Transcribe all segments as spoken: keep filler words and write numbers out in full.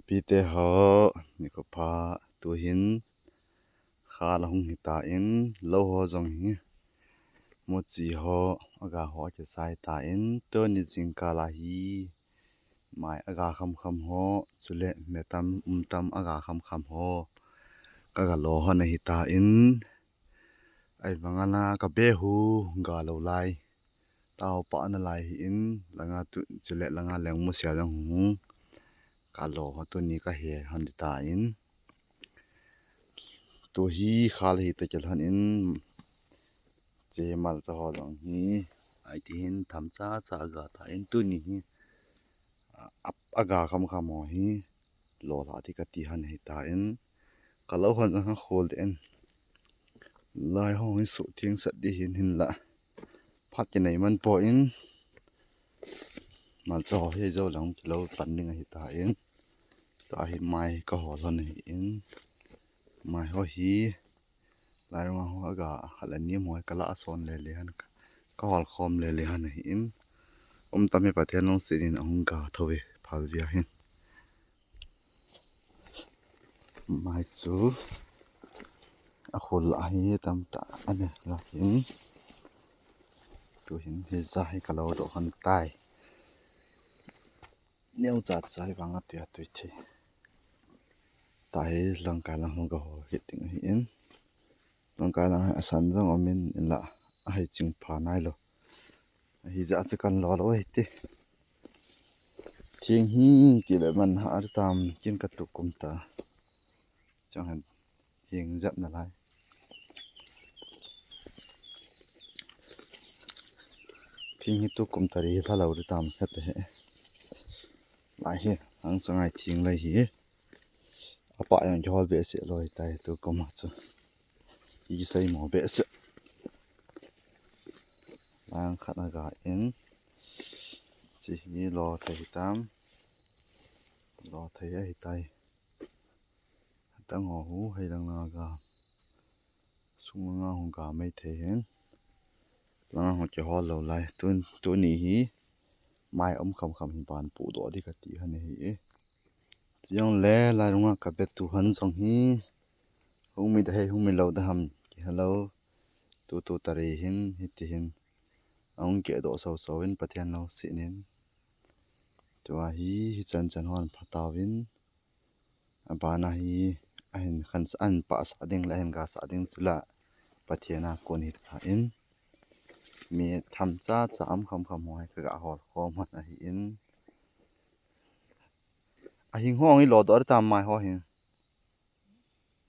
Pite ho, nikho pha, tuhin kha la hung hita in, lou ho jong hi muchi ho, aga ho akisai ta in, tuni jingkah a hi mai aga kham kham ho, chule metam umtam aga kham kham ho kaga lo hon ahi ta in, ahivanga na kabe hu ga lou lai, tao pa na lai hi in, langa tu chule langa lengmusia jong hung kalo ho tuni kahe hon ta in. Tu hi kha la hi ta kil hon in, che malcha ho jong hi, ai ti hin tham cha cha aga ta in tuni hi, a, a, aga kham kham ho hi, lo la ti kati hon ahi ta in, kalo hon jong khol de in, lai ho hi suh thing sat di hin hin la, phat kinei man po in, malcha ho hi jo lang kilo pan ding ahi ta in, ta hi mai kahol hon ahi in, mai ho hi, lai rong ho aga, hala nim ho kala son le le hon, kahol khom le le hon ahi in, umtam hi Pathen lungset in ahung ga tho ve, phal via hin. Mai chu akhol ahi tamtah ane la hin. Tuhin hija hi kalo doh hon tai. Neo cha cha hi vang a tia tui thi. Ta hi langkai lang hung ga ho hi ting ahi in. Langkai lang hi asan jong amin in la ahi ching pha nai lo. Ahi ja chu kan lo lo hi ti. Thing hi ti le man ha ar tam kin ka tu kum ta. Chang han hing jap na lai. Thing hi tu kum tari hi lha lo ri tam khat he. Lai hi, ang sangai thing lai hi. Apa yang jol be se lo hi tai tu kum chu. Hi sai mo be se. Lang khat na ga in. Chi hi lo thei tam. Lo thei ahi tai. Tang ho hu hei lang na ga. Sung nga hung ga mai thei hen. Langa hung kihol lo lai. Tun, tuni hi mai um kham kham hi ban pu do di kati hon ahi e. Chujong le lai runga ka bet tu hon jong hi. Hung mi da hei hung mi lo da ham ki hello. Tu tu tari hin hiti hin. Ahung ke do so so in Pathen lo si nin. Tua hi hi chan chan hon phatau in. Abana hi ahin khan sa an pa sa ding la hin ga sa ding chula Pathen a kon hi ta in. Mi tham cha cha am kham kham ho hi ka ga hol khom hon ahi in. Ahing ho hi lo dor tam mai ho hi.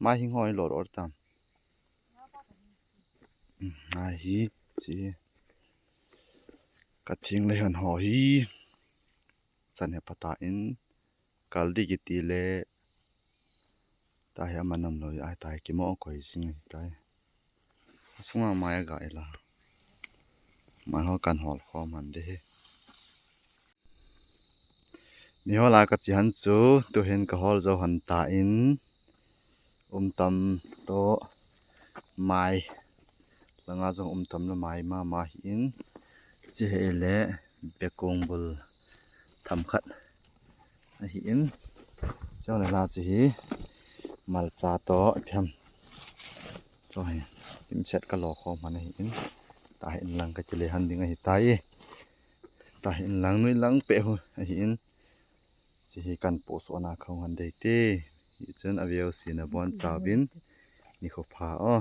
Mai hing ho hi lo dor tam. Mai hi chi. Ka thing le hon ho hi. Chan he pata in. Kal di kiti le. Ta hi ama nam lo ai ta hi kimo koi jing hi ta hi. Asunga mai ga ila. Mai ho kan hol khom hon de hi. Mi ho la ka chi hon chu tu hin ka hol jo hon ta in um tam to mai langa jong um tam lo mai ma ma hi in chi he le bekung bul tham khat ahi in. Chang le la chi hi malcha to phem. Chang hi, him set ka lo khom hon ahi in. Ta hi in lang ka kile hon ding ahi tai. Ta hi in lang nui lang pe hu ahi in. Chi hi kan po so na khong hon dei te. Hi chun a veo si na bon chauvin. Ni kho pha o.